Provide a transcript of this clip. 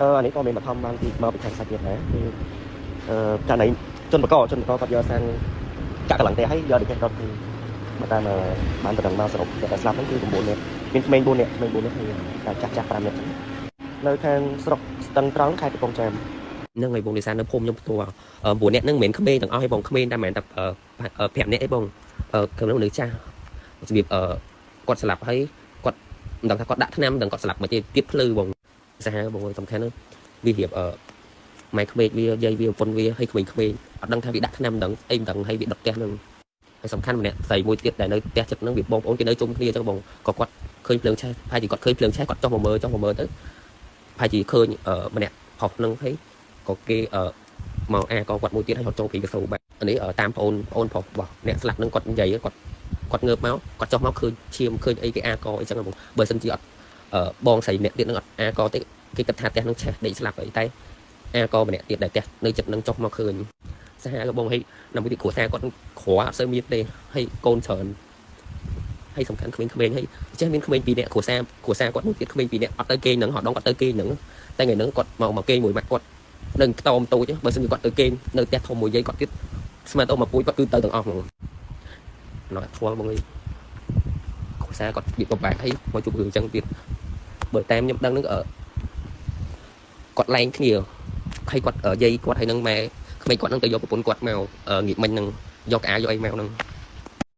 អានេះក៏មានបឋមបានពីមកពីខាងសាច់ទៀតដែរគឺករណីជនបកជនបកគាត់យកសាំងកាក់កម្លាំងផ្ទះហើយយកដូចគេរត់គឺមកតាមបានប្រដឹងមកសរុបតែស្លាប់ហ្នឹងគឺ9នាក់មានក្មេង4នាក់ក្មេង4នាក់ហើយតែចាស់ចាស់5នាក់នៅខាងស្រុកស្ទឹងត្រង់ខេត្តកំពង់ចាម ហ្នឹងហើយបងនេសានៅភូមិខ្ញុំផ្ទាល់9នាក់ហ្នឹងមិនមែនក្មេងទាំងអស់ទេបងក្មេងតែមិនមែនតែ5នាក់ទេបងក្រុមមនុស្សចាស់របៀបគាត់ស្លាប់ហើយគាត់មិនដឹងថាគាត់ដាក់ថ្នាំមិនដឹងគាត់ស្លាប់មកទេទៀតភ្លឺបងសាហាវបងសំខាន់វារៀបម៉ែក្មេកវាយាយវាប្រពន្ធវាហើយក្មេងៗអត់ដឹងថាវាដាក់ថ្នាំមិនដឹងអីមិនដឹងហើយវាដុតផ្ទះហ្នឹងហើយសំខាន់ម្នាក់ស្រីមួយទៀតដែលនៅផ្ទះចិត្តហ្នឹងវាបងប្អូនគេនៅជុំគ្នាអញ្ចឹងបងក៏គាត់ឃើញភ្លើងឆេះប្រហែលជាគាត់ឃើញភ្លើងឆេះគាត់ចុះមកមើលចុះមកមើលទៅប្រហែលជាឃើញម្នាក់ប្រុសហ្នឹងហើយក៏គេមកអាក៏គាត់មួយទៀតហើយគាត់ចូលពីកសូបែបនេះតាមប្អូនប្អូនប្រុសរបស់អ្នកស្លាប់ហ្នឹងគាត់និយាយគាត់គាត់ងើបមកគាត់ចុះមកឃើញឈាមឃើញអីគេអាកអីចឹងបងបើសិនជាអត់បងស្រីម្នាក់ទៀតហ្នឹងអត់អាកទេគេគិតថាផ្ទះហ្នឹងឆេះដេកស្លាប់អីតែអាកម្នាក់ទៀតដែលផ្ទះនៅចិត្តហ្នឹងចុះមកឃើញសាហាវបងហើយនៅមួយទៀតគ្រួសារគាត់ក្រអត់សូវមានទេហើយកូនច្រើនហើយសំខាន់ក្មេងៗហើយចេះមានក្មេងពីរនាក់គ្រួសារគ្រួសារគាត់មួយទៀតក្មេងពីរនាក់អត់ទៅគេងហ្នឹងហត់ដងគាត់ទៅគេងហ្នឹងតែថ្ងៃហ្នឹងគាត់មកមកគេងមួយម៉ាក់គាត់នឹងខ្ទមតូចបើសិនជាគាត់ទៅគេងនៅផ្ទះធំមួយយាយគាត់ទៀតស្មានអូមកពូជគាត់គឺទៅទាំងអស់ហ្មងណោះធွာបងអីគ្រួសារគាត់វាពិបាកហើយមកជួបរឿងអញ្ចឹងទៀតបើតាមខ្ញុំដឹងហ្នឹងគាត់លែងគ្នាហើយគាត់យាយគាត់ហើយនឹងម៉ែក្មេងគាត់នឹងទៅយកប្រពន្ធគាត់មកងាកមិញនឹងយកកៅយកអីមកហ្នឹង